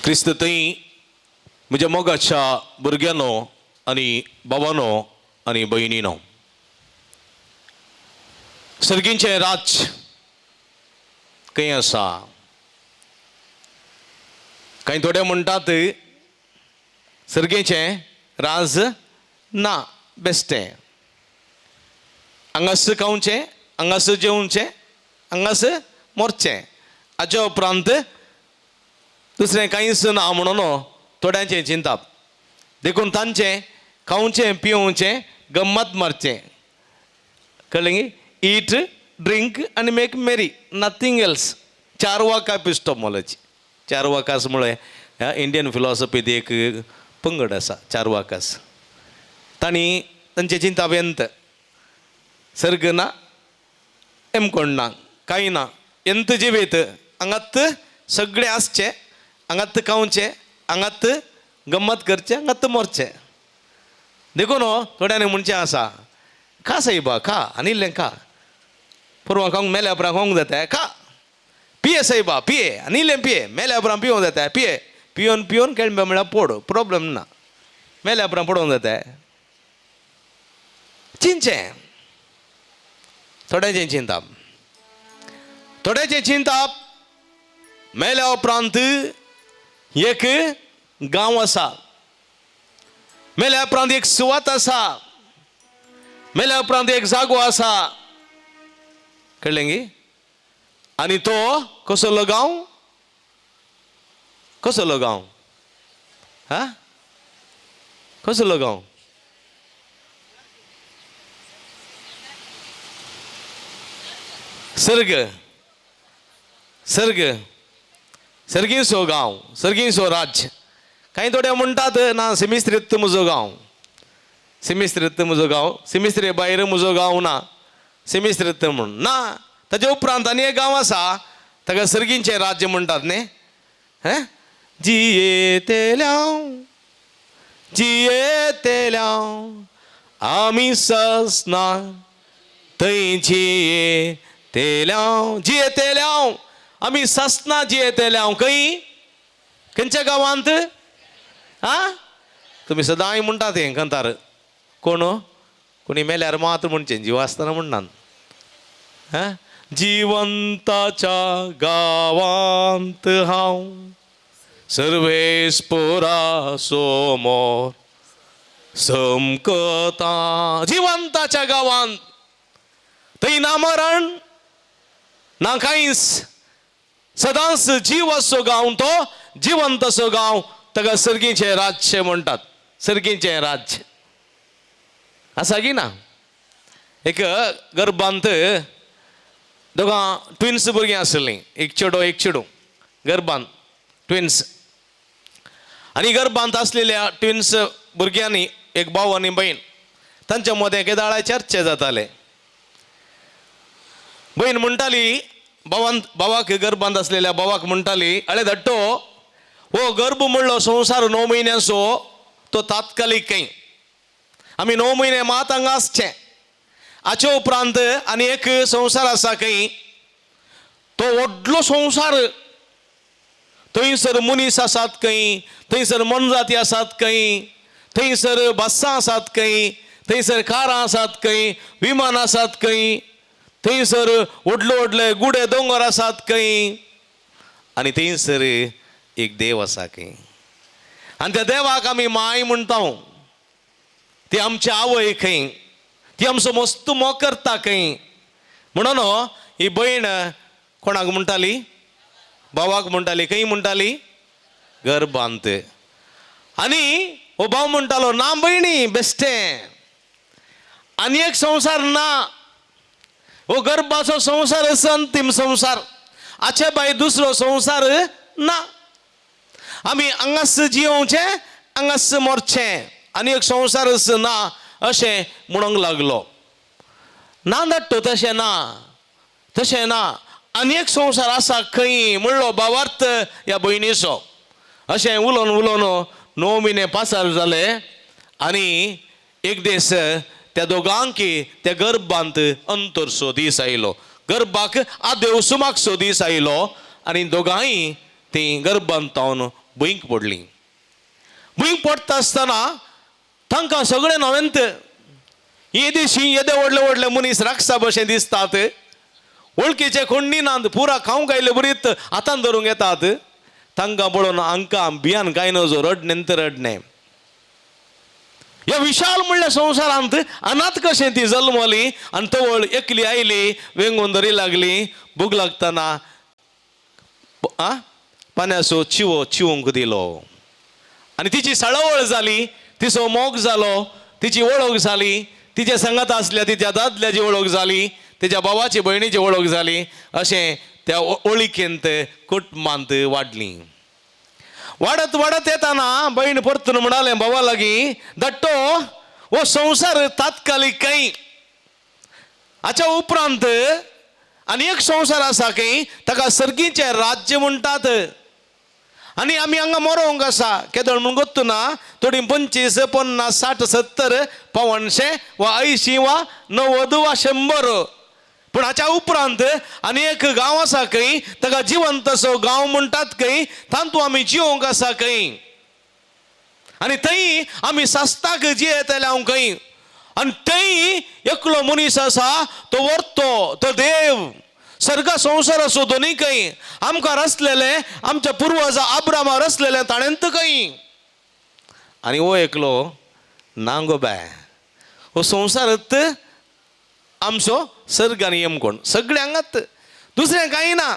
क्रिस्त थंय म्हज्या मोगाच्या भुरग्यांनो आनी बाबानो आनी भयणीनो, सर्गींचें राज्य खंय आसा? कांय थोडे म्हणटात सर्गेचें राज ना, बेश्टें हांगासर खावचें, हांगासर जेवचें, हांगासर मरचें, हाच्या उपरांत दुसरें कांयच ना म्हणून थोड्यांचें चिंताप. देखून तांचें खावचें पिवचें गम्मत मारचें, कळ्ळें गी? ईट, ड्रिंक आनी मेक मेरी, नथींग एल्स. चारवाका एपिस्टोमॉलॉजी. चारवाकास म्हळ्यार ह्या इंडियन फिलॉसॉफीत एक पंगड आसा, चारवाकास. तांणी तांचें चिंताप येंत सर्ग ना, एमकोण ना, कांय ना, एंत जिवीत हांगात सगळें आसचें, हांगात खावचें, हांगात गम्मत करचें, हांगात मरचें. देखून थोड्यांनी म्हणचें आसा, खा सायबा खा, आनी इल्लें खा, पुरवां खावंक मेल्या उपरांत खावंक जाता, खा, पिये सायबा पिये, आनी इल्लें पिये, मेल्या उपरांत पिवंक जाता, पिये, पिवन पिवन केळंबे म्हळ्यार पोड, प्रोब्लम ना, मेल्या उपरांत पडोवंक जाता. चिंतचें थोड्याचें चिंताप, थोड्याचें चिंताप मेल्या उपरांत एक गांव आसा, मेल्या उपरांत एक सुवात आसा, मेल्या उपरांत एक जागो आसा, कळ्ळें गी? आनी तो कसलो गांव? कसलो गांव? हा, कसलो गांव? सर्ग, सर्ग, सर्गीसो गांव, सर्गीसो राज्य. कांय थोडे म्हणटात ना सिमिस्त्रीत म्हजो गांव, सिमिस्त्रीत म्हजो गांव, सिमिस्त्री भायर म्हजो गांव ना, सिमिस्त्रीत म्हूण ना. ताजे उपरांत आनी एक गांव आसा ताका सर्गींचें राज्य म्हणटात न्ही. हें जियेतेल्यांव, जियेतेल्यांव आमी ससना थंय जियेतेल्यांव, जियेतेल्यांव आमी ससना जियेतेल्यांव. खंय? खंयच्या गांवांत? आं, तुमी सदांय म्हणटात हें कंतार. कोण कोणी मेल्यार मात म्हणचें, जीव आसतना म्हणनात. हां, जिवंताच्या गांवांत हांव सर्वेस्पोरा सोमोर समकता. जिवंताच्या गांवांत थंय ना मरण ना कांयच, सदांच जीव असो गांव, तो जिवंत असो गांव, ताका सर्गीचें राज्य म्हणटात. सर्गीचें राज्य आसा की ना? एक गर्भांत दोगां ट्विन्स भुरगीं आसलीं, एक चेडो एक चेडूं, गर्भांत ट्विन्स. आनी गर्भांत आसलेल्या ट्विन्स भुरग्यांनी एक भाव आनी भयण, तांच्या मदें केदाळा चर्चे जाताले. भयण म्हणटाली भावान, भावाक, गर्भांत आसलेल्या भावाक म्हणटाली, अळे धाडटो, हो गर्भ म्हणलो संवसार 9 म्हयन्यांचो, तो तात्कालीक खंय, आमी 9 म्हयने मात हांगा आसचें, हाचे उपरांत आनी एक संवसार आसा खंय, तो व्हडलो संवसार, थंयसर मनीस आसात खंय, थंयसर मोनजाती आसात खंय, थंयसर बसां आसात खंय, थंयसर कारां आसात खंय, विमान आसात खंय, थंयसर व्हडले व्हडले गुडे दोंगर आसात खंय, आनी थंयसर एक देव आसा खंय, आनी त्या देवाक आमी माय म्हणटा, ती आमची आवय खंय, ती आमचो मस्त मोग करता खंय. म्हणून ही भयण कोणाक म्हणटाली? भावाक म्हणटाली. खंय म्हणटाली? गर्भांत. आनी हो भाव म्हणटालो, ना भयणी बेश्टें, आनी एक संवसार ना, हो गर्भाचो संवसार अंतीम संवसार, हाचे भायर दुसरो संवसार ना, आमी हांगास जियोवचें, हांगास मरचें, आनी एक संवसार ना, अशें म्हणूंक लागलो. ना धाडटो, तशें ना, तशें ना, आनी एक संवसार आसा खंय म्हणलो भावार्थ ह्या भयणीचो. अशें उलोवन उलोवन 9 म्हयने पासार जाले आनी एक दीस त्या दोगांकी त्या गर्भांत अंतरसो दीस आयलो, गर्भाक आदेव सुमाकसो दीस आयलो आनी दोगांय तीं गर्भांत भंयक पडलीं. भंयक पडटा आसतना तांकां सगळें नवेंत येदेशी येदे व्हडले व्हडले मनीस राक्षसा भशेन दिसतात, वळखीचे कोण्णी नात, पुरा खावंक आयले बरीत हातान धरूंक येतात. तांकां पळोवन हांकां भियान कांय नजो, रडणें तर रडणें. ह्या विशाल म्हणल्या संवसारांत अनाथ कशें ती जल्मली आनी तवळ एकली आयली, वेंगून धरी लागली, भूक लागतना पान्याचो चिवो चिवूंक दिलो आनी तिची सळावळ जाली, तिचो मोग जालो, तिची वळख जाली, तिचे संगत आसल्या तिच्या दादल्याची वळख जाली, तिच्या भावाची भयणीची वळख जाली. अशें त्या ओळखींत कुटुंबांत वाडली. वाडत वाडत येताना भयण परतून म्हणालें भावा लागीं, धाडटो हो संवसार तात्कालीक खंय, हाच्या उपरांत आनी एक संवसार आसा खंय ताका सर्गीचें राज्य म्हणटात आनी आमी हांगा मरोंक आसा. केदळ म्हूण गोत्तू ना, थोडीं 25 50 60 70 500 वा 80 वा 90 वा 100, पूण हाच्या उपरांत आनी एक गांव आसा खंय ताका जिवंत असो गांव म्हणटात खंय, तातूंत आमी जिवंक आसा खंय आनी थंय आमी सास्ताक जियेतले हांव खंय. आनी थंय एकलो मनीस आसा तो व्हरतो, तो देव सर्ग संवसाराचो दोनूय खंय आमकां रचलेलें, आमच्या पुर्वजा आब्रामा रचलेलें ताणेंत खंय. आनी हो एकलो नांगो बाय, हो संवसारत आमचो सर्ग आनी यमकोण सगळे हांगात, दुसरें कांय ना.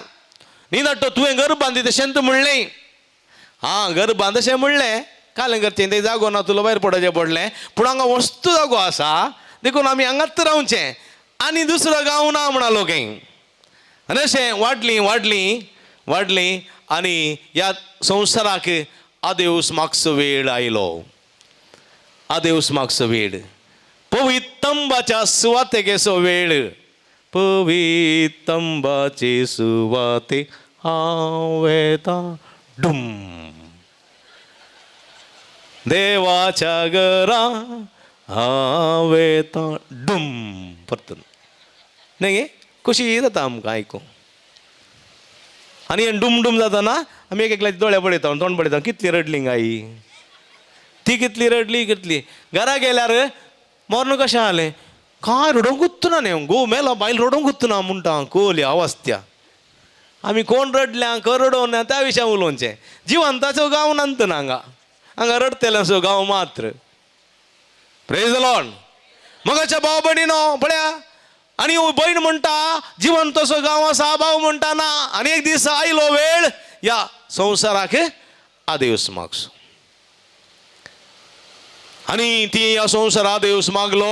न्ही धाडटो तुवें घर बांदी तशें म्हणलें, हां घर बांद अशें म्हणलें, कालें करचें तें जागो ना तुला भायर पडचें पडलें, पूण हांगा वस्तू जागो आसा देखून आमी हांगाच रावचें आनी दुसरो गांव ना म्हणालो खंय. आनी अशें वाडलीं वाडलीं वाडलीं आनी ह्या संवसाराक आदेवस मागचो वेळ आयलो. आदेवस मागचो वेळ, पवितंबाच्या सुवातेक वेळ, पवितंबाचे सुवाते हांव वेता डुम, देवाच्या घरा हांव वेता डुम. परतून न्ही गे कशी जाता आमकां आयकूंक. आनी हें डुम डुम जाता ना आमी एक एकल्याचे दोळे पळयता, तोंड पळयता, कितली रडली गाई ती, कितली रडली कितली. घरा गेल्यार मरण कशें जालें, काय रडोवंकूच ना न्ही, घोव मेलो बायल रडोवंकूच ना म्हणटा कोली अवस्था. आमी कोण रडल्या खंय रडोवंक ना त्या विशयान उलोवचें. जिवंताचो गांव नंतर हांगा हांगा रडटल्यांचो गांव मात्र. Praise the Lord. मगाच्या भाव भयणीनो पळया, आनी भयण म्हणटा जिवंतसो गांव आसा, भाव म्हणटा ना. आनी एक दीस आयलो वेळ ह्या संवसाराक आदेवस मागचो आनी ती ह्या संवसार आदेवस मागलो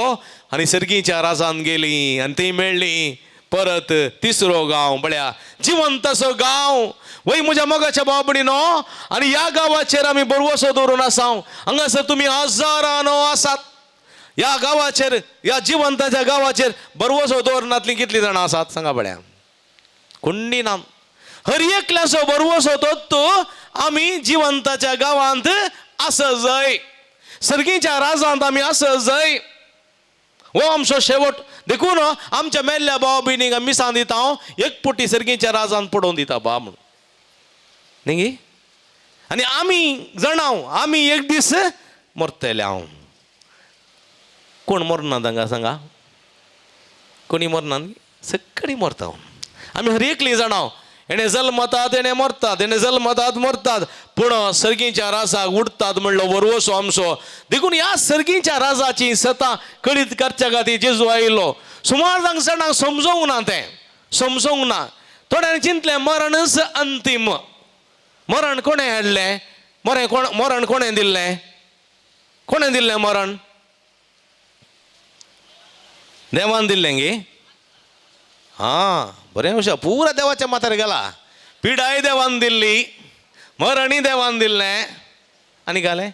आनी सर्गीच्या राजान गेली आनी ती मेळ्ळी परत तिसरो गांव म्हळ्यार जिवंतसो गांव. वय म्हज्या मोगाच्या भाव भयणीनो, आनी ह्या गांवाचेर आमी बरवसो दवरून आसा. हांगासर तुमी हजारांनो आसात. ह्या गांवाचेर, ह्या जिवंताच्या गांवाचेर बरवसो दवरनातली कितली जाणां आसात सांगा पळया? कोण्णी ना. हर एकल्याचो बरवसो तोच आमी जिवंताच्या गांवांत आसा जाय, सर्गीच्या राजांत आमी आसा जाय. हो आमचो शेवट. देखून आमच्या मेल्ल्या भाव भयणीक आमी मिसां दिता, हांव एक पुटी सर्गीच्या राजांत पडोवन दिता बा म्हणून न्ही. आनी आमी जाणाव आमी एक दीस मरतले. हांव कोण मरना तांकां सांगा? कोणी मरना? सगळीं मरता. आमी हर एकलीं जाणाव हेणें जल्मतात, हेणें मरतात, हेणें जल्मतात मरतात, पूण सर्गीच्या राजाक उडतात म्हणलो वरवसो आमचो. देखून ह्या सर्गीच्या राजाची सतां कळीत करच्या खातीर जेजू आयलो. सुमार जांक जाणांक समजोंक ना, तें समजोंक ना. थोड्यांनी चिंतलें मरणच अंतीम. मरण कोणें हाडलें? मरण कोणें दिल्लें? कोणें दिल्लें मरण? देवान दिल्लें गे. हां बरें अशें पुरा देवाच्या माथ्यार गेला. पिडाय देवान दिल्ली, मरणय देवान दिल्लें, आनी घालें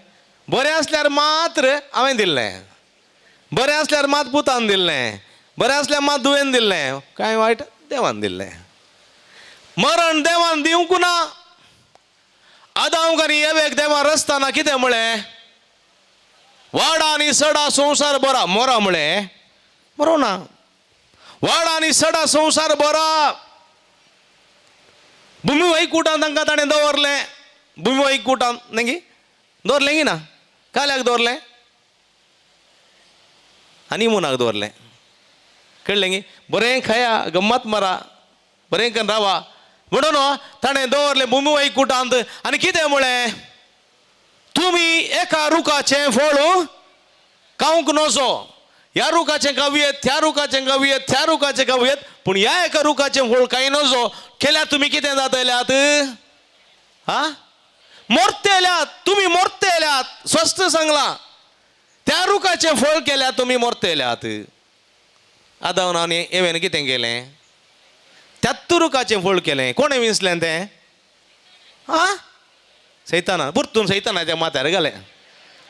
बरें आसल्यार मात्र हांवें दिल्लें, बरें आसल्यार मात पुतान दिल्लें, बरें आसल्यार मात दुयेन दिल्लें, कांय वायट देवान दिल्लें. मरण देवान दिवंक ना. आदांक आनी एवेक देवान रचतना कितें म्हळें? वाडा आनी सडा संवसार बरा. मोरा म्हळें? बरो ना. वाडा आनी सडा संवसार बरा. भुमी वैकुटान तांकां ताणें दवरलें. भुमी कुटान न्ही दवरलें की ना? काल्याक दवरलें आनी मुनाक दवरलें. कळ्ळें गी? बरें खाया, गम्मत मारा, बरें करून रावा म्हणून ताणें दवरलें भुमी कुटांत. आनी कितें म्हळें? तुमी एका रुखाचें फळ खावंक नजो. ह्या रुखाचें खावयेत, त्या रुखाचें खावयेत, त्या रुखाचें खावयेत, पूण ह्या एका रुखाचें फळ कांय नजो. केल्यार तुमी कितें जातल्यात? हा, मोरतेल्यात. तुमी मोरतेल्यात. स्वस्त सांगलां, त्या रुखाचें फळ केल्यार तुमी मोरतेल्यात. आदावन आनी एवेन कितें केलें? त्याच रुखाचें फळ केलें. कोणें विंचलें तें? हा, सैताना. परतून सैतानाच्या माथ्यार घालें.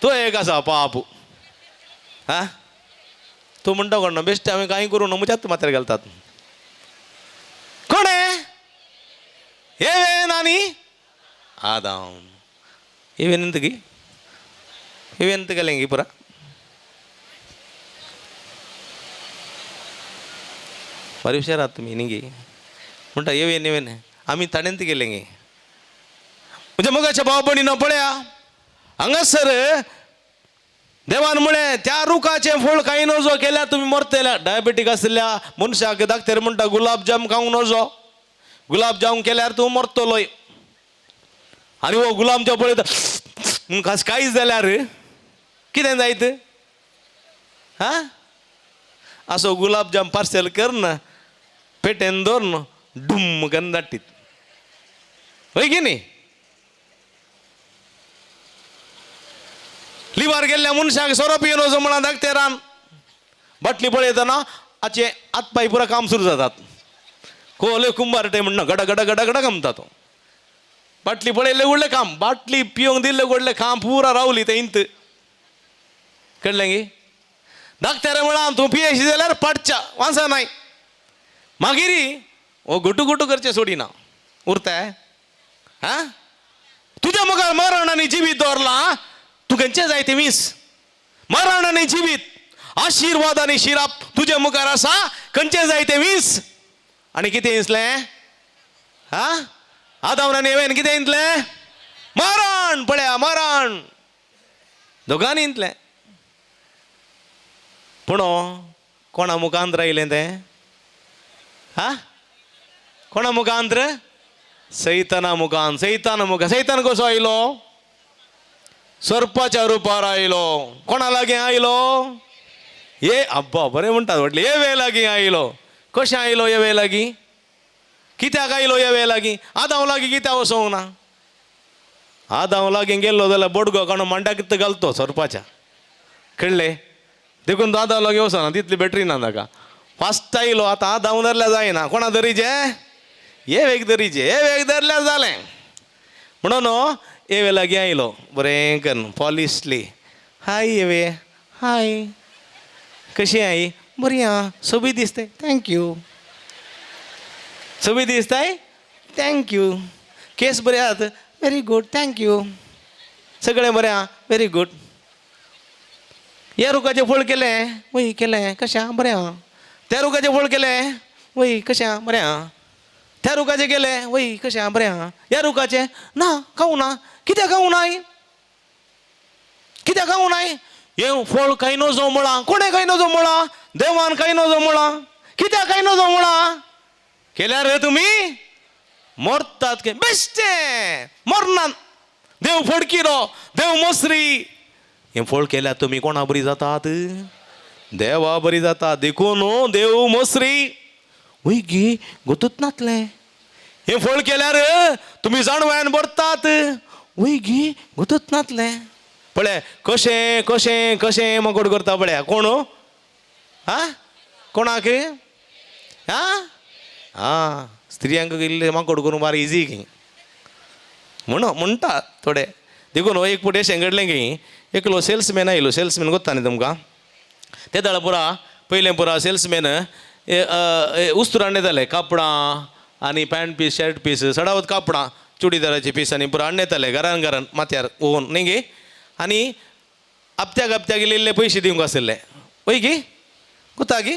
तो एक आसा पाप. हा, तूं म्हणटा कोण बेश्टें हांवें कांय करूं ना, म्हज्याच माथ्यार घालतात. कोणें? एवेन आनी आदाम. एवेन ಎಂತ एवेन ಎಂತ गेलें गी पुरा? बरें हुशार आहात तुमी न्ही गी? म्हणटा एवेन एवेन आमी ताणेंत गेलें गी. म्हज्या मोगाच्या भाव भयणीनो पळया, हांगासर देवान म्हळें त्या रुखाचें फळ कांय नजो केल्यार तुमी मरतल्या. डायबेटीक आशिल्ल्या मनशाक डाक्टर म्हणटा गुलाबजाम खावंक नजो, गुलाबजाम केल्यार तूं मरतलोय. आनी हो गुलाबजाम पळयता खास कांय जाल्यार कितें जायत? हा, असो गुलाबजाम पार्सल करन पेटेन दवरन डुम्म करून धाडटीत. हय की न्ही? लिवार गेल्ल्या मनशाक सोरो पिवन वचो म्हणा धाकतेरान बाटली पळयतना हाचे हात पांय पुरा काम सुरू जातात. कोले कुंभारटे म्हणना गडा गडा गडा गडा गमता तो. बाटली पळयल्ले व्हडलें काम, बाटली पिवंक दिल्लें व्हडलें काम पुरा रावली तें इंत. कळ्ळें गी? धाकट्यारे म्हळां तूं पियेशी जाल्यार पाडच्या वांसा नाय. मागीर हो गुटू गुटू करचें सोडिना उरताय. हा, तुज्या मुखार मरण आनी जिवीत दवरलां, तूं खंयचें जाय तें वीस. मरण आनी जिवीत, आशिर्वाद आनी शिराप तुज्या मुखार आसा, खंयचें जाय तें वीस. आनी कितें दिसलें? हा, आदावन आनी एवेन कितें इंतलें? मरण. पळया मरण दोगांनी इंतलें. पूण कोणा मुखांत रायलें तें? हा, कोणा मुखांत? सैताना मुखान. सैताना मुखान. सैतान कसो आयलो? सर्पाच्या रुपार आयलो. कोणा लागीं आयलो? ये अब्बा बरें म्हणटात व्हडले. ये वे लागीं आयलो. कशें आयलो ये वे लागीं? कित्याक आयलो ये वे लागीं? आदांव लागीं कित्याक वचोंक ना? आदांव लागीं गेल्लो जाल्यार बोडगो काडून मांड्याक घालतो सर्पाच्या. कळ्ळें? देखून तो आदांव लागीं वचना, तितली बॅटरी ना ताका. फास्ट आयलो. आतां आदांव धरल्यार जायना. कोणा धरीचे? हे वेग धरीचे. हे वेग धरल्यार जालें. म्हणून एवे लागीं आयलो बरें करून पॉलिशली. हाय एवे, हाय, कशी आई? बरी आहा, सोबीत दिसताय, thank you. सोबीत दिसताय, thank you. केस बरे आहात, व्हेरी गूड, thank you. सगळें बरें आहा, व्हेरी गूड. ह्या रुखाचें फळ केलें? वय केलें. कशें आहा? बरें आहा. त्या रुखाचें फळ केलें? वय कशें आहा? बरें आहा. त्या रुखाचें केलें? वय कशें आहा? बरें आहा. ह्या रुखाचें ना, खावूं ना. कित्याक खावूं नाय? कित्याक खावूं नाय? हें फळ कांय नजो म्हळां. कोणें कांय नजो म्हळां? देवान कांय नजो म्हळां. कित्याक कांय नजो म्हळां? केल्यार रे तुमी मरतात. बेश्टें मरनात. देव फडकिरो, देव मसरी. हें फळ केल्यार तुमी कोणा बरी जातात? देवा बरी जाता. देखून देव मसरी. वय गी, गोतूच नातलें. हें फळ केल्यार तुमी जाणवायन भरतात. वय गी, गोतूच नातलें. पळय कशें कशें कशें मकोड करता पळया. कोण? हा, कोणाक? हा हा, स्त्रियांक इल्लें माकोड करूंक बार इजी की म्हण म्हणटा थोडे. देखून एक फावटी अशें घडलें की एकलो सेल्समॅन आयलो. सेल्समॅन गोत्ता न्ही तुमकां? ते दाळ पुरा पयलें पुरा सेल्समॅन उस्तूर हाडून येताले, कापडां आनी पॅन्ट पीस, शर्ट पीस, सडावत कापडां, चुडीदाराचे पीस आनी पुरा हाडून येताले घरान घरान माथ्यार ओवन न्ही गे. आनी हप्त्याक हप्त्याक इल्ले इल्ले पयशे दिवंक आशिल्ले. वय गी, गोता गी?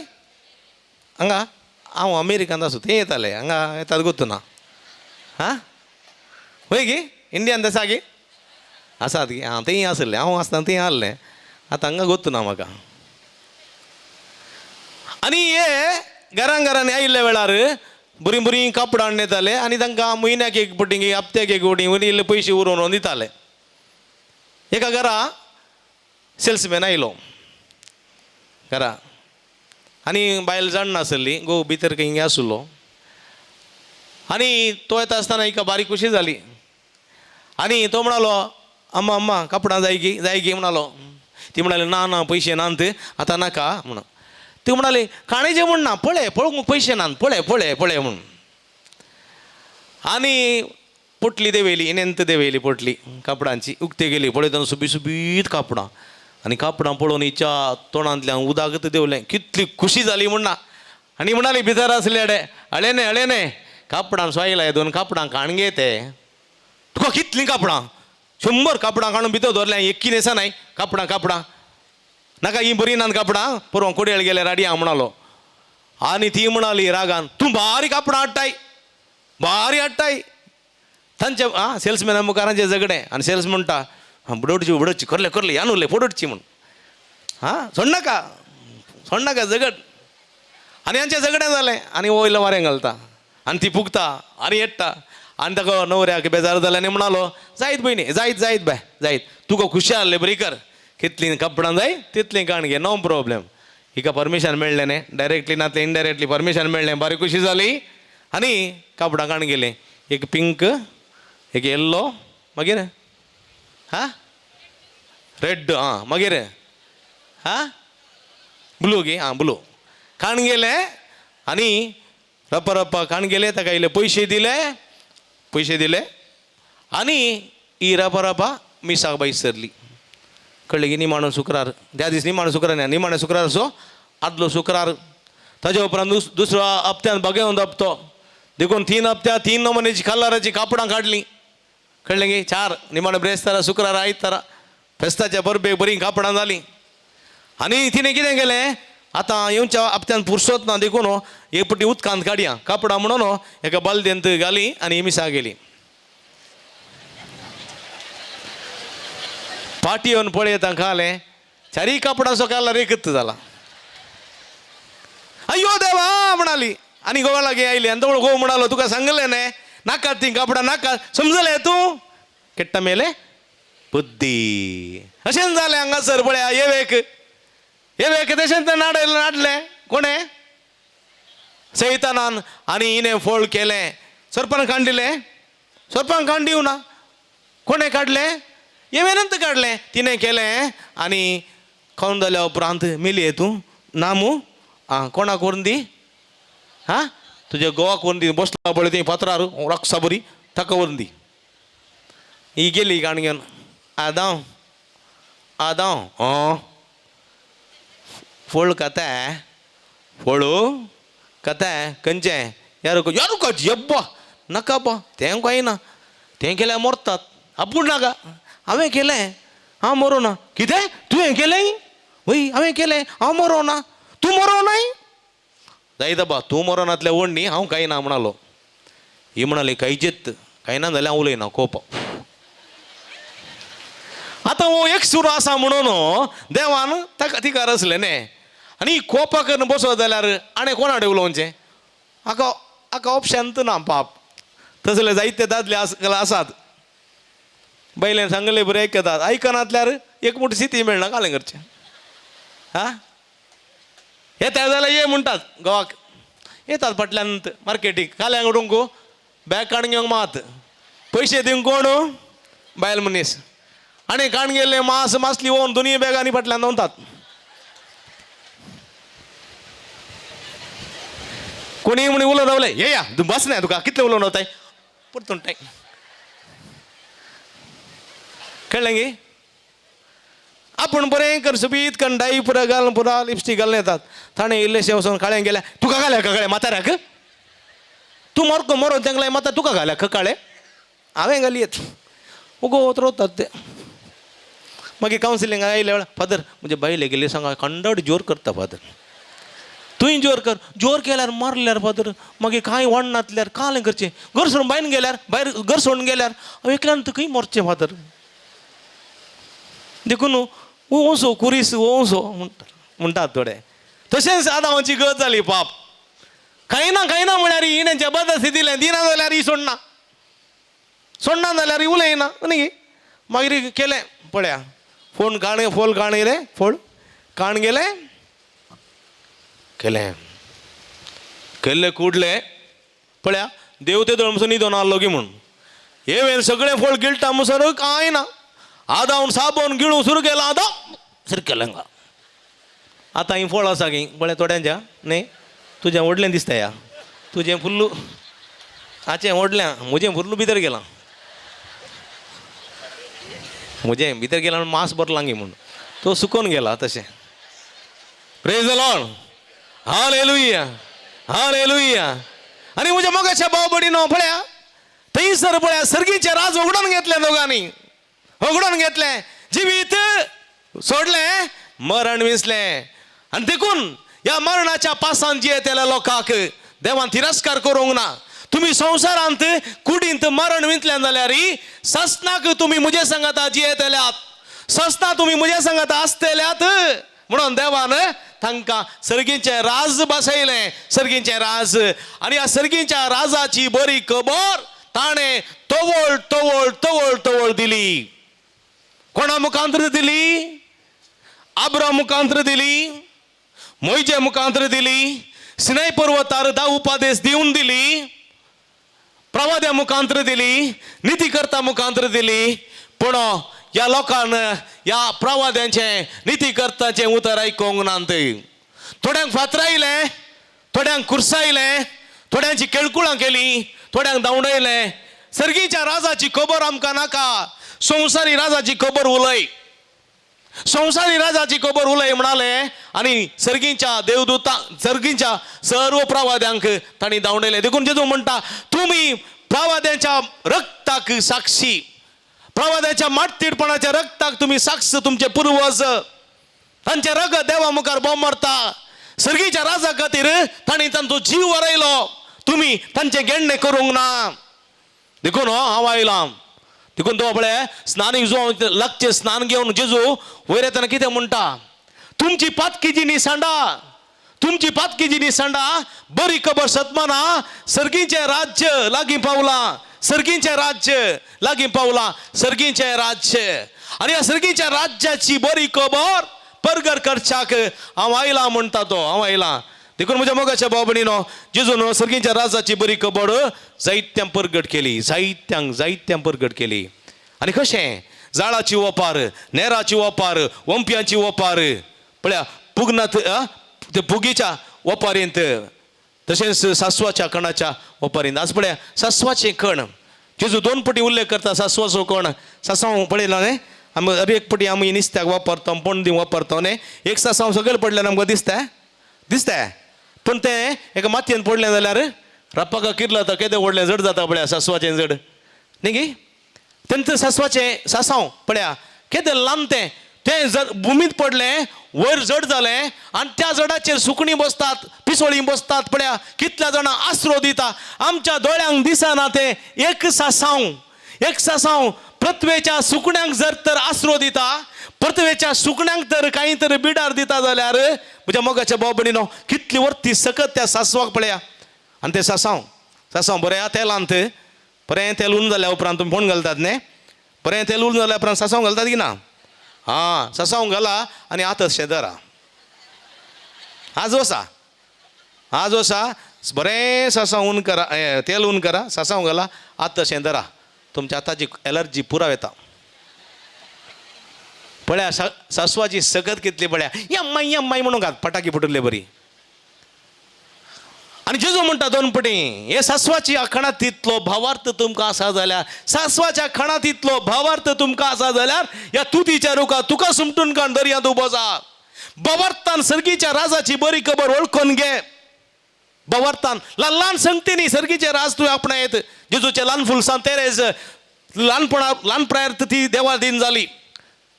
हांगा हांव अमेरिकांत आसूं थंय येताले, हांगा येतात गोतू ना. हां, वय गी? इंडियान तशें गी आसात गी आं तेंय आसलें हांव आसतना तें आहलें आतां हांगा गोत्तू ना म्हाका. आनी हे घरां घरांनी आयिल्ल्या वेळार बरीं बरीं कापडां हाडून येताले आनी तांकां म्हयन्याक एक पटी हप्त्याक एक पटी इल्ले पयशे उरोवन उरोवन दिताले. एका घरा सेल्समॅन आयलो घरा आनी बायल जाणनासली, घोव भितर खंय आसलो आनी तो येता आसतना हिका बारीक खुशी जाली आनी तो म्हणालो अम्मा अम्मा कापडां जाय गी जाय गी म्हणालो. ती म्हणाली ना ना पयशे नात आतां नाका म्हणून. ती म्हणाली काणेचे म्हण ना पळय पळोवंक पयशे नात पळय पळय पळय म्हणून. आनी पोटली देंवयली, इनेंत देंवयली पोटली कापडांची, उक्ती गेली पळयतना सुबी सुबीत कापडां आनी कापडां पळोवन हिच्या तोंडांतल्यान उदक देंवलें, कितली खुशी जाली म्हण ना. आनी म्हणाली भितर आसले अडे अळेने अळेने कापडां स्वायला दोन कापडां काण गे ते तुका कितलीं कापडां 100 कापडां काडून भितर दवरल्या एक्की न्हेसा नाय कापडां कापडां नाका ही बरी नात कापडां परवा कोडयेळ गेल्यार हाडया म्हणालो. आनी ती म्हणाली रागान तूं बारीक कापडां हाडटाय बारी हाडटाय. तांच्या आं सेल्समॅना मुखारांचें झगडें आनी सेल्स म्हणटा बुडोवची बुडोवची करले करले यान उरले फोडोवची म्हूण हां सोडनाका सोडनाका झगड. आनी हांचें झगडें जालें आनी वयलो वारें घालता आनी ती फुगता आनी येट्टा आनी ताका न्हवऱ्याक बेजार जालें आनी म्हणालो जायत भयणी जायत जायत बाय जायत तुका खुशी आहले बरी कर कितलीं कपडां जाय तितलीं काण घे नो प्रोब्लेम. हिका परमिशन मेळ्ळें न्ही डायरेक्टली नातलें इनडायरेक्टली परमिशन मेळ्ळें, बारी खुशी जाली आनी कापडां काण गेलीं, एक पिंक एक येल्लो मागीर हां रेड आं मागीर हां ब्लू गे आं ब्लू काण गेले आनी रप्पा रप्पा काण गेले ताका इल्ले पयशे दिले पयशे दिले आनी ही रपा रपा मिसाक बाय सरली. कळ्ळें की निमाणो शुक्रार त्या दीस निमाणो शुक्रार न्ही निमाणो शुक्रार असो आदलो शुक्रार ताज्या उपरांत दुसरो हप्त्यान बगेवन हप्तो देखून 3 हप्त्या 3 नमुन्याची कलराची कापडां काडलीं. कळ्ळें की 4 निमाणो ब्रेस्तारा शुक्रार आयतारा फेस्ताच्या परबेक बरीं कापडां जालीं. आनी तिणें कितें केलें आतां येवच्या हप्त्यान पुरसोत ना देखून एक पटी उदकांत काडया कापडां म्हणून एका बालदेंत घाली आनी मिसा गेली. पाटी येवन पळयता खालें चारीय कापडांचो कलर एकच जाला. अय्यो देवा म्हणाली आनी घोवा लागीं आयली आनी तो घोव म्हणालो तुका सांगलें न्ही नाका तीं कापडां नाका समजलें तूं केट्टा मेलें बुद्धी. अशेंच जालें हांगासर पळया येवेक येवेक तशेंच तें नाडलें कोणें सैतानान आनी हिणें फोळ केलें सोरपान कांडिलें सोरपान कांड दिवना कोणें काडलें येवेनंत काडलें तिणें केलें आनी खावन जाल्या उपरांत मेली तूं ना मू आं कोणाक व्हरून दी हां तुज्या गोवाक व्हरून दी बसला पळय ती फातरार रक्षा बरी ताका व्हरून दी. ही गेली काण घेवन आदांव आदांव आं फोळ खाता फोळू खाता खंयचें यार यार यब्बा नाका बा तें कांय ना तें केल्यार मरतात आपूण नाका हांवें केलें हांव मरों ना. कितें तुवें केलें वय हांवें केलें हांव मरों ना तूं मरों नाय जायत बा तूं मरोनातलें ओडणी हांव कांय ना म्हणालो. ही म्हणाली कांयचेत कांय ना जाल्यार हांव उलयना कोप. आतां हो एक सुरू आसा म्हणून देवान ताका तिका रचलें न्ही आनी कोपा करून बसत जाल्यार आनी कोणा उलोवचें हाका हाका ऑप्शन ना पाप. तसले जायते दादले आसात बायलेन सांगलें बरें आयकतात आयकनातल्यार एक मोठी सिती मेळना कालें करचें हां येता जाल्यार ये म्हणटात गोवाक येतात फाटल्यान मार्केटीक काल्यां उडोवंक बॅग काडून घेवंक मात पयशे दिवंक कोण बायल मनीस आनी काण गेल्ले मास मासली ओवन दोनूय बॅगांनी फाटल्यान दवरतात. कोणी म्हणी उलोवन रावले येया तूं बस ना तुका कितले उलोवन रावताय परतून टाय. कळ्ळें गी आपूण बरें कर सुबीत कंडाई पुरा घालून पुरा लिपस्टीक घालून येतात ताणें इल्लेशें वचून काळें गेल्या तुका घाल्या काळे म्हाताऱ्याक तूं मरको मरोन तेंगलाय माता तुका घाल्या काळे हांवें घाली येत उगो रोवतात ते. मागीर कावन्सिलिंगाक आयले वेळार फादर म्हणजे बायले गेल्ले सांगा कंडड जोर करता फादर तुंय जोर कर. जोर केल्यार मारल्यार फादर मागीर कांय वडनातल्यार कालें करचें. घर सोडून भायर गेल्यार, भायर घर सोडून गेल्यार हांव एकल्यान तुका खंय मरचें फादर. देखून वसो कुरीस वसो म्हणटात थोडे. तशेंच आदांवाची गत जाली पाप. कांय ना कांय ना म्हळ्यार हिणें जबरदस्ती दिलें, दिना जाल्यार ही सोडना, सोडना जाल्यार ही उलयना न्ही. मागीर केलें पळया फोन काण फोल काण येयलें, फोळ काण गेलें, केलें केल्लें कुडलें. पळया देवते दळमसो न्हिदोन आहलो गी म्हूण हे वेळ सगळें फळ गिळटा म्हणसर कांय ना. आदावन साबण गिळूं सुरू केलां, आदां सुरू केलें. आतां ही फळ आसा गी पळय थोड्यांच्या न्ही. तुजें व्हडलें दिसता ह्या, तुजें फुल्लू हाचें व्हडलें, म्हजें फुल्लू भितर गेलां, म्हजें भितर गेलां म्हूण मांस भरलां गी म्हूण तो सुकोवन गेला तशें. Praise the Lord, hallelujah, hallelujah. आनी म्हज्या मोगाच्या भाव भयणीनो पळया थंयसर पळया सर्गीचें राज उगडून घेतलें दोगांनी, उगडून घेतलें, जिवीत सोडलें, मरण विसलें. आनी देखून ह्या मरणाच्या पासान जियेतल्या लोकांक देवान तिरस्कार करूंक ना. तुमी संवसारांत कुडींत मरण विंतल्यान जाल्यार ससनाक तुमी म्हजे सांगाता जियेतल्यात, ससना तुमी म्हजे सांगाता आसतल्यात म्हणून देवान तांकां सर्गीचें राज बसयलें, सर्गीचें राज. आनी ह्या सर्गीच्या राजाची बरी खबर ताणें तवळ तवळ तवळ तवळ दिली. कोणा मुखांत्र दिली? आब्रा मुखांत्र दिली, मोयजे मुखांत्र दिली, सिनाय पर्वतार 10 उपादेश दिवन दिली, प्रवाद्या मुखांत्र दिली, नितीकर्ता मुखांत्र दिली. पूण ह्या लोकान ह्या प्रवाद्यांचें नितीकर्ताचें उतर आयकूंक ना. थोड्यांक फातरायलें, थोड्यांक कुर्सायलें, थोड्यांची केळकुळां केली, थोड्यांक धांवडयलें. सर्गीच्या राजाची खबर आमकां नाका, संवसारी राजाची खबर उलय, संवसारी राजाची खबर उलय म्हणाले. आनी सर्गीच्या देवदूता सर्गीच्या सर्व प्रवाद्यांक तांणी धांवडयलें. देखून जेजू म्हणटा तुमी प्रवाद्यांच्या रक्ताक साक्षी, प्रवाद्यांच्या माटतीडपणाच्या रक्ताक तुमी साक्ष. तुमचे पुर्वज तांचे रगत देवा मुखार बोम मारता. सर्गीच्या राजा खातीर तांणी तांचो जीव वरयलो, तुमी तांचें गेण्णें करूंक ना. देखून हांव आयलां. देखून तो पळय स्नान जो लागचें स्नान घेवन जेजू वयर येतना कितें म्हणटा? तुमची पातकी जी निसांडा, तुमची पातकी जी निसांडा, बरी खबर सतमाना सर्गीचें राज्य लागीं पावलां, सर्गीचें राज्य लागीं पावलां, सर्गीचें राज्य. आनी ह्या सर्गीच्या राज्याची बरी खबर परगर करच्याक हांव आयलां म्हणटा तो, हांव आयलां. देखून म्हज्या मोगाच्या भाव भयणीनो जेजून सर्गीच्या राजाची बरी खबर जायत्यांक परगट केली, जायत्यांक जायत्यांक परगट केली. आनी कशें? जाळाची ओपार, नेराची ओपार, वंप्यांची ओपार, पळया पुगनात ते पुगीच्या ओपारींत, तशेंच सासवाच्या कणाच्या ओपारींत. आज पळया सासवाचें कण जेजू 2 पटी उल्लेख करता. सासवाचो कण, सासांव पळयला न्ही आमी हर एक पटी आमी नुस्त्याक वापरता, पणदी वापरता न्ही. एक सासांव सगळें पडल्यार आमकां दिसता, दिसता, पूण तें एका मातयेन पडलें जाल्यार रप्पाका किरला जाता, केदें व्हडलें जड जाता पळया सासवाचें जड न्ही गी. तेंच सासवाचें सासांव पळया केदें ल्हान तें, तें जर भुमींत पडलें वयर जड जालें आनी त्या जडाचेर सुकणीं बसतात, पिसोळीं बसतात. पळया कितल्या जाणां आसरो दिता. आमच्या दोळ्यांक दिसना तें एक सासांव, एक सासांव पृथ्वेच्या सुकण्यांक जर तर आसरो दिता, पृथ्वेच्या सुकण्यांक तर कांय तर बिडार दिता जाल्यार म्हज्या मोगाच्या भाव भयणीनो कितली वर्ती सकत त्या सासवाक पळया. आनी तें सासांव, सासांव बरें तेलांत बरें तेल उन जाल्या उपरांत तुमी फोण घालतात न्ही, बरें तेल उन जाल्या उपरांत सासांव घालतात की ना? हां, सासांव घाला आनी आतां शेदरा आज वसा, आज वसा बरें सासांव ऊन करा, तेल ऊन करा, सासांव घाला, आतां शेंदरा तुमच्या हाताची एलर्जी पुराव येता. पळया सासवाची सकत कितली पळया, यम्माय यम्माय म्हणून घात पटाकी फुटले बरी. आनी जेजू म्हणटा 2 पटी हे सासवाच्या खणांत तितलो भावार्थ तुमकां आसा जाल्यार, सासवाच्या खणांत तितलो भावार्थ तुमकां आसा जाल्यार ह्या तुतीच्या रुखा तुका सुमटून काण दर्यांत उबो जा. भावार्थान सर्गीच्या राजाची बरी खबर वळखून घे. भावार्थान ल्हान ल्हान संगतींनी सर्गीचे राज तुवें आपणायत. जेजूचें ल्हान फुलसान तेरेज ल्हानपणा ल्हान प्रायर ती देवादीन जाली,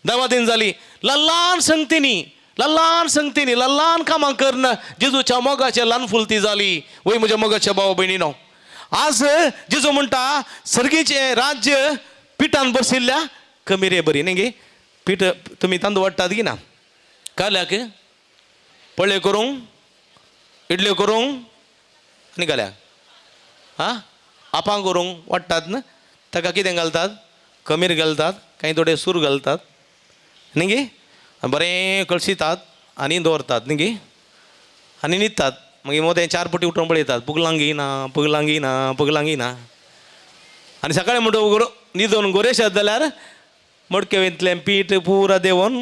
देवादीन जाली. ल्हान ल्हान संगतींनी, ल्हान संगतीनी ल्हान कामां करन जेजूच्या मोगाचे ल्हान फुलती जाली. वय म्हज्या मोगाच्या भाव भयणीनो, आज जेजू म्हणटा सर्गीचें राज्य पिठान बशिल्ल्या कमिरे बरी न्ही गे. पीठ तुमी तांदूळ वाडटात की ना? काल्याक पळय करूंक, इडल्यो करूंक आनी काल्याक आं आपां करूंक वाडटात न्हू. ताका कितें घालतात? खमीर घालतात, कांय थोडे सूर घालतात न्ही गे. बरें कळशितात आनी दवरतात न्ही गे, आनी न्हिदतात. मागीर मोदें चार पटी उठून पळयतात, पुगलांगी ना, पुगलांगी ना, पुगलांगी ना. आनी सकाळीं म्हणटा न्हिदून गोरेशात जाल्यार मडकेवेंतलें पीठ पुरा देंवोन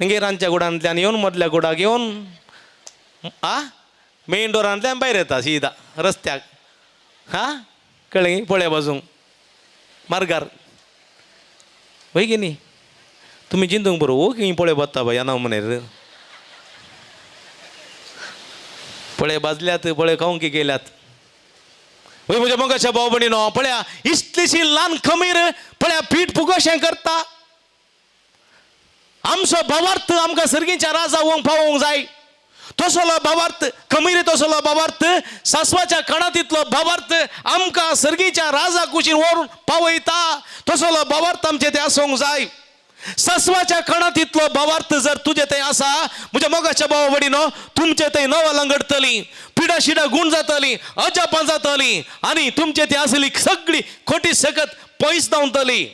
न्ही रांदच्या कुडांतल्यान येवन मदल्या कुडाक येवन आ मेन डोरांतल्यान भायर येता सीदा रस्त्याक. हा कळ्ळें? पळय बाजूंक मार्गार वय की न्ही. तुमी चिंतूंक बरो हो की पळय बत्ता बाय ना मनेर पळय बाजल्यात, पळय खावंक की गेल्यात. वय म्हज्या मोगाच्या भाव भयणीनो, पळया इतलीशी ल्हान खमीर पळया पीठ फुगोशें करता. आमचो भावार्थ आमकां सर्गीच्या राजा वोंक पावोवंक जाय. तसलो भावार्थ खमीर, तसलो भावार्थ सासवाच्या कणातीतलो भावार्थ आमकां सर्गीच्या राजा कुशीन व्हरून पावयता. तसलो भावार्थ आमचे ते आसूंक जाय. ससवाच्या कणातीतलो भावार्थ जर तुजे थंय आसा म्हज्या मोगाच्या भावा भयणीनो, तुमचे थंय नवलां घडटलीं, पिडा शिडा गूण जातली, अजापां जातली आनी तुमचे थंय आसली सगळी खोटी सकत पयस धांवतली.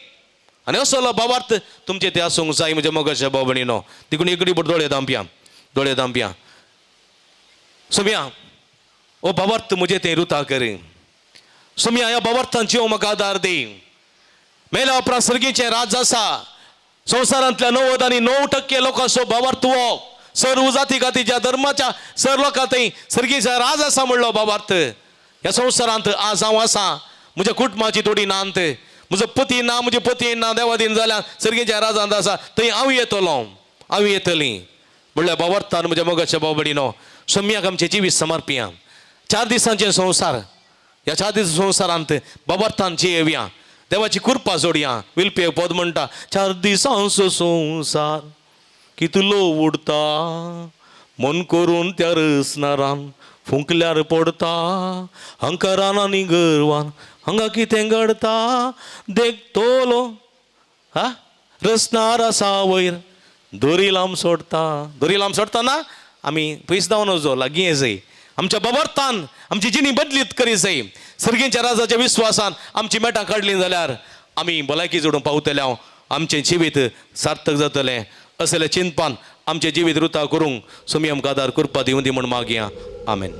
आनी असलो भावार्थ तुमचे थंय आसूंक जाय म्हज्या मोगाच्या भाव भयणीनो. देखून एकडी दोळे धांपया, दोळे धांपया. सोम्या ओ भावार्थ म्हजे थंय रुता करी. सोम्या ह्या भावार्थान जीव म्हाका आदार दी. मेल्या उपरांत सर्गीचें राज आसा. संवसारांतल्या 99% लोकांचो भावार्थ हो सर्व जाती जातीच्या धर्माच्या सर लोकां थंय सर्गीचा राज आसा म्हणलो भावार्थ. ह्या संवसारांत आज हांव आसा, म्हज्या कुटुंबाची थोडी नांत, म्हजो पती ना, म्हजी पती ना, देवादीन जाल्यार सर्गीच्या राजांत आसा थंय हांव येतलो, हांव येतली म्हणल्यार भावार्थान म्हज्या मोगाच्या भाव भयणीनो, सम्याक आमचें जिवीत समर्पिया. 4 दिसांचें संवसार, ह्या 4 दीस संवसारांत भावार्थान जियेवया, देवाची कृपा जोडया. विल्पे पद म्हणटा, 4 दिसांचो संवसार कितलो उडता, मन करून त्या रसनारान फुंकल्यार पडता, हंकारान आनी गर्वान हांगा कितें घडता देखतलो. हा रसनार आसा वयर दोरी लांब सोडता, दोरी लांब सोडटना आमी पयस धांवन वचो, लागीं येजय. आमच्या बाबर्थान आमची जिणी बदलीत करी जाय. सर्गीच्या राजाच्या विस्वासान आमची मेटां काडली जाल्यार आमी भलायकी जोडूंक पावतले, हांव आमचें जिवीत सार्थक जातलें. असलें चिंतपान आमचें जिवीत रुता करूंक सुमी आमकां आदार कृपा दिवं दी म्हूण मागया. आमेन.